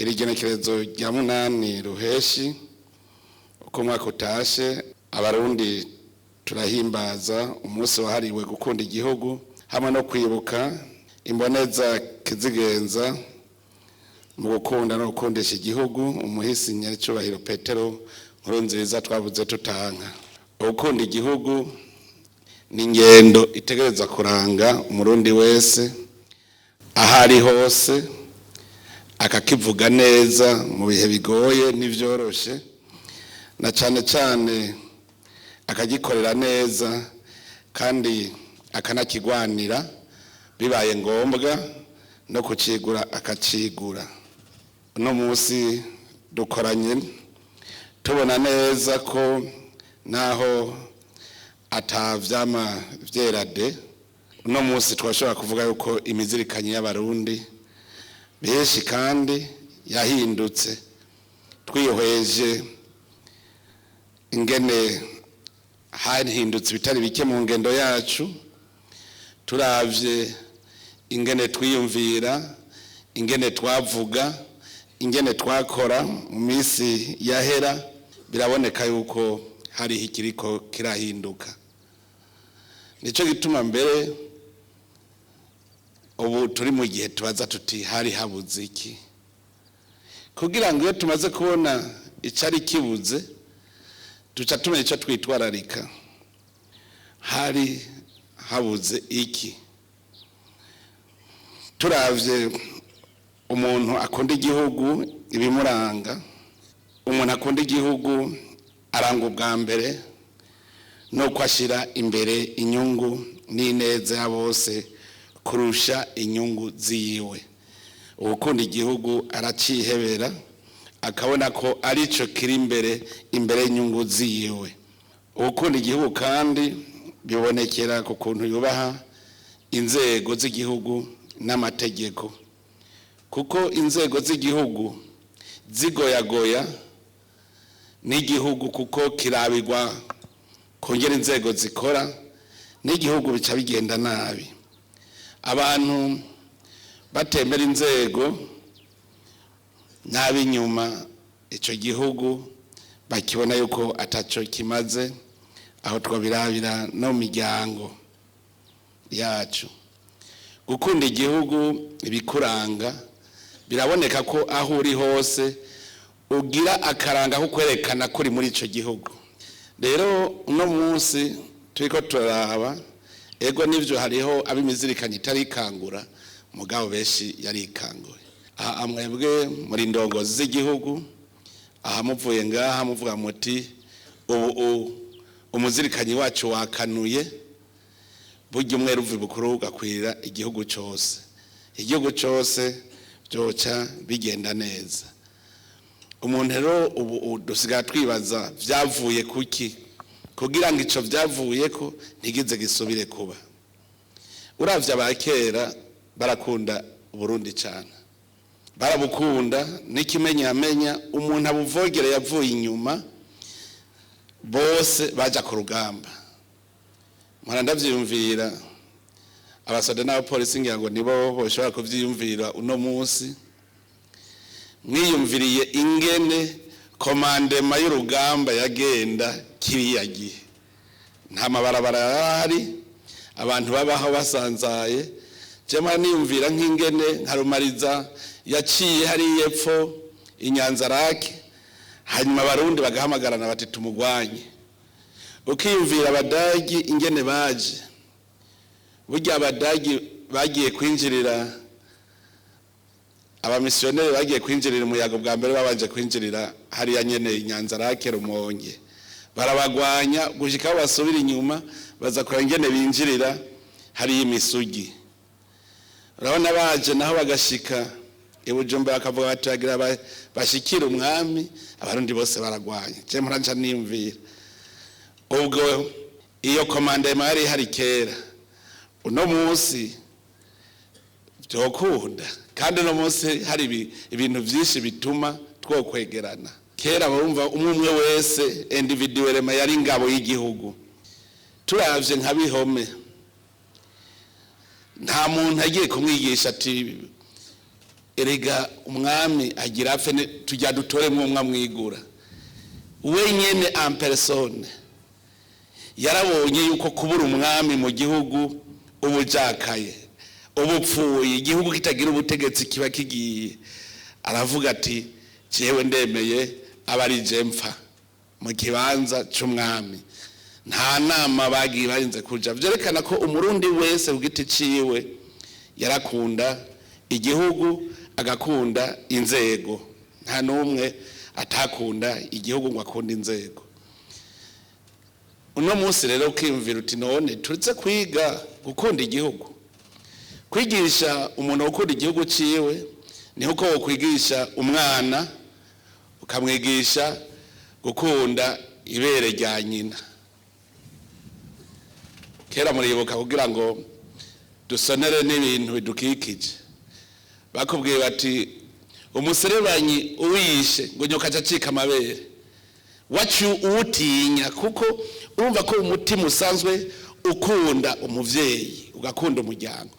Iri genekerezo rya 8 Ruheshi, uko umwaka utashe, Abarundi turahimbaza umunsi wahariwe gukunda igihugu hamwe no kwibuka imboneza kizigenza mu gukunda no gukundisha igihugu, umuhisi Nyaricubahiro Petero Nkurunziza twabuze tutanka. Gukunda igihugu ni ingendo itegereza kuranga Umurundi wese aho ari hose, akakivuga neza mu bihe bigoye n'ivyoroshe, na cane cane akagikorera neza kandi akanakigwanira bibaye ngombwa, no kucigura akacigura. Uno munsi dukoranye tubona neza ko naho atavyama vyera de, uno munsi twashobora kuvuga yuko imizirikanyi y'Abarundi benshi kandi yahindutse. Twihweje ingene hahindutse ibitari bike mu ngendo yacu, turavye ingene twiyumvira, ingene twavuga, ingene twakora mu minsi yahera, biraboneka yuko hariho ikiriko kirahinduka. Nico gituma mbere ubu turi mu gihe tubaza tuti: hari habuze iki? Kugira ngo iyo tumaze kubona icari kibuze, duca tumenya icyo twitwararika. Hari habuze iki? Turavye umuntu akunda igihugu, ibimuranga, umuntu akunda igihugu aranga ubwa mbere nuko ashyira imbere inyungu n'ineza ya bose kurusha inyungu ziwe. Uwukunda igihugu aracihebera, akabona ko arico kiri imbere, imbere y'inyungu ziwe. Uwukunda igihugu kandi bibonekera ku kuntu yubaha inzego z'igihugu n'amategeko, kuko inzego z'igihugu zigoyagoya n'igihugu, kuko kirabigwa kongera inzego zikora, n'igihugu bica bigenda nabi. Abantu batemera inzego n'ab'inyuma, icyo gihugu bakibona yuko ataco kimaze. Aho twabirabira no mu miryango yacu. Gukunda igihugu, ibikuranga biraboneka ko aho uri hose ugira akaranga ko kwerekana ko uri muri icyo gihugu. Rero uno munsi turiko turaraba, ego nivyo, hariho ab'imizirikanyi itarikangura, mugabo benshi yarikanguye. Aha mwebwe muri ndongozi z'igihugu, aha muvuye ngaha muvuga muti: ubu umuzirikanyi wacu wakanuye. Burya umwe ruvi bukuru ugakwira igihugu cyose, igihugu cyose byoca bigenda neza. Umuntu rero ubu dusigaye twibaza byavuye kuki, kugira ngo ico byavuye ko ntigize gisubire kuba. Uravye abakera barakunda Burundi cyane, barabukunda n'ikimenyamenya umuntu abuvogere yavuye inyuma, bose baja ku rugamba. Mpora ndavyiyumvira, abasoda n'abapolisi ngira ngo nibo boshobora kuvyiyumvira uno munsi. Mwiyumviriye ingene commandement y'urugamba yagenda kiriya gihe, nta mabarabara yarahari, abantu babaho basanzaye. Jema niyumvira nk'ingene nka Rumariza yaciye hariya epfo inyanza rake, hanyuma Abarundi bagahamagarana bati: "Tumugwanye." Ukiyumvira Abadagi ingene baje. Burya Abadagi bagiye kwinjirira, abamisiyoneri bagiye kwinjirira umuyaga bwa mbere, babanje kwinjirira hariya nyene inyanza rake, Rumonge, barabagwanya gushika aho basubira inyuma, baza kureba ingene binjirira hariya imisugi. Urabona baje naho bagashika i Bujumbura, bakavuga bati bagira bashikire umwami, Abarundi bose baragwanya. Je mpora niyumvira, ubwo iyo commandement yari ihari kera, uno munsi byokunda? Kandi uno munsi hari ibintu byinshi bituma twokwegerana. Kera bumva umwe umwe wese individuellement yari ingabo y'igihugu. Turavye nka Bihome, nta muntu agiye kumwigisha ati Erega umwami agira apfe, tujya dutoremwo umwe amwigura wenyene en personne. Yarabonye yuko kubura umwami mu gihugu ubujakaye, ubupfuye, igihugu kitagira ubutegetsi kiba kigiye. Aravuga ati: "Jewe ndemeye aba ari je mpfa mu kibanza c'umwami." Nta nama bagiye barinze kuja. Vyerekana ko Umurundi wese ku giti ciwe yarakunda igihugu, agakunda inzego. Nta n'umwe atakunda igihugu ngo akunde inzego. Uno munsi rero ukiyumvira uti: "None turetse kwiga gukunda igihugu?" Kwigisha umuntu gukunda igihugu ciwe ni uko wokwigisha umwana, ukamwigisha gukunda ibere rya nyina. Kera muribuka, kugira ngo dusonere n'ibintu bidukikije, bakubwiye bati: "Umuserebanyi uwishe ngo nyoka aca acika amabere." Wacu uwutinya, kuko urumva ko umutima usanzwe ukunda umuvyeyi, ugakunda umuryango.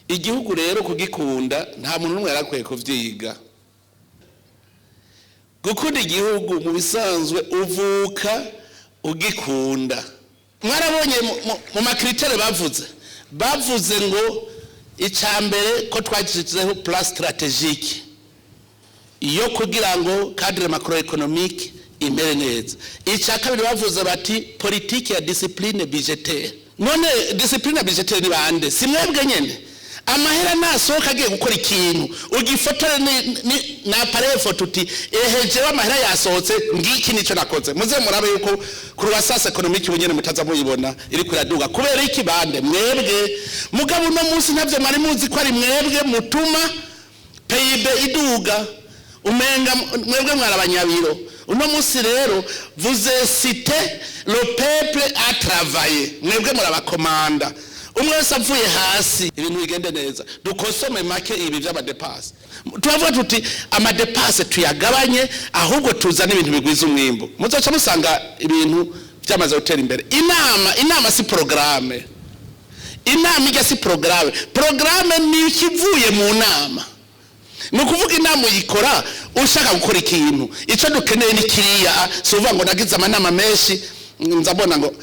Igihugu rero kugikunda, nta muntu n'umwe yarakwiye kuvyiga. Gukunda igihugu mu bisanzwe uvuka ugikunda. Mwarabonye mu ma critères bavuze ngo icya mbere ko twashyizeho plan stratégique yo kugira ngo cadre macroéconomique imere neza. Icya kabiri bavuze bati politique ya discipline budgétaire. None discipline budgétaire ni bande? Si mwebwe nyene? Amahera nasohoka agiye gukora ikintu, ugifotore na appareil photo, uti: "Ehe, jewe amahera yasohotse, ngiki nico nakoze." Muze murabe yuko croissance économique ubunyene mutaza muyibona iriko iraduga. Kubera iki? Bande? Mwebwe. Mugabo uno munsi ntavyo mwari muzi ko ari mwebwe mutuma PIB iduga. Umenga mwebwe mwari abanyabiro. Uno munsi rero vous incitez le peuple à travailler. Mwebwe murabakomanda, umwe wese avuye hasi, ibintu bigende neza. Dukosome make ibi by'ama dépenses. Turavuga tuti ama dépenses tuyagabanye, ahubwo tuzane ibintu bigwiza umwimbo. Muzoca musanga ibintu byamaze gutera imbere. Inama si programme. Inama ijya si programme. Programme ni ikivuye mu nama. Ni ukuvuga inama uyikora ushaka gukora ikintu. Icyo dukeneye ni kiriya. Si uvuga ngo nagize amanama menshi, nza mbona ngo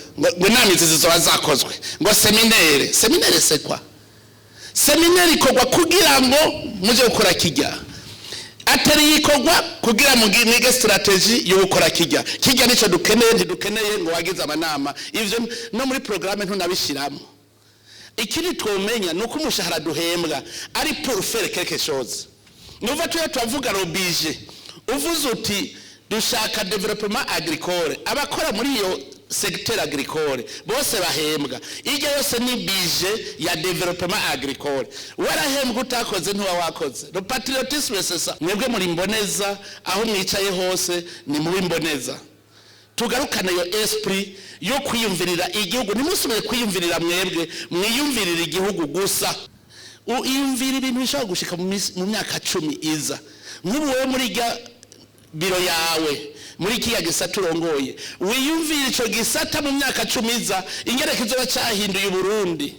inama izi zizoba zakozwe, ngo séminaire. Séminaire, c'est quoi? Séminaire ikorwa kugira ngo muje gukora kijya. Atari ikorwa kugira ngo mwige stratégie yo gukora kijya. Kijya nicyo dukeneye. Ntidukeneye ngo wagize amanama. Ivyo no muri programme ntunabishiramo. Ikindi twomenya ni uko umushahara duhembwa ari pour faire quelque chose. Nuva tuya turavuga robije, uvuze uti dushaka développement agricole, abakora muri iyo secteur agricole bose bahembwa. Ijya yose ni budget ya développement agricole. Warahembwa, utakoze ntuba wakoze. Le patriotisme, c'est ça. Mwebwe muri imboneza, aho mwicaye hose ni muri imboneza. Tugarukane iyo esprit yo kwiyumvirira igihugu. Ntimusubire kwiyumvirira mwebwe, mwiyumvirira igihugu gusa. Iyumvira ibintu bishobora gushika mu myaka 10 iza. Nk'ubu wowe muri rya biro yawe, muri kiriya gisata urongoye, wiyumvira ico gisata mu myaka 10 iza ingene kizoba cahinduye Uburundi.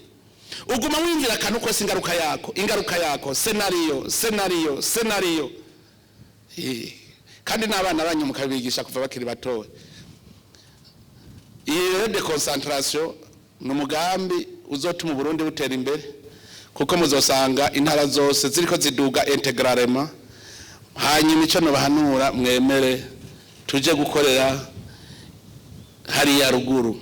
Uguma wiyumvira akantu kose, ingaruka yako, ingaruka yako, scénario, scénario, scénario. Kandi n'abana banyu mukabigisha kuva bakiri batoya. Iyi rero déconcentration ni umugambi uzotuma Uburundi butera imbere, kuko muzosanga intara zose ziriko ziduga intégralement. Hanyuma icyo nubahanura, mwemere tuje gukorera hariya ruguru.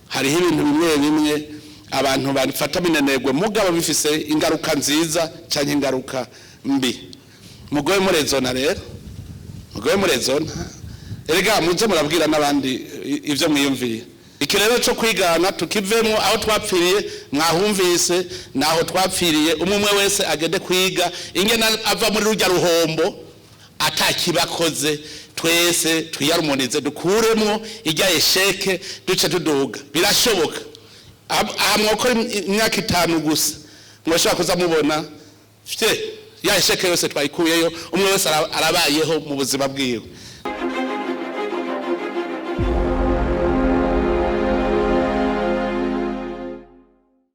Hariho ibintu bimwe bimwe abantu bafata minenegwe, mugabo bifise ingaruka nziza cyangwa ingaruka mbi. Mugobe murezona rero, mugobe murezona. Erega muze murabwira n'abandi ivyo mwiyumviye. Iki rero cyo kwigana tukivemwo. Aho twapfiriye mwahumvise, naho twapfiriye. Umwe umwe wese agende kwiga ingene ava muri rujya ruhombo atakibakoze. Twese twiyarumonize, dukuremwo ijya échec, duce tuduga. Birashoboka. Aha mwokora imyaka 5 gusa, mwashobora kuza mubona fye ya échec yose twayikuyeyo, umwe wese arabayeho mu buzima bwiwe.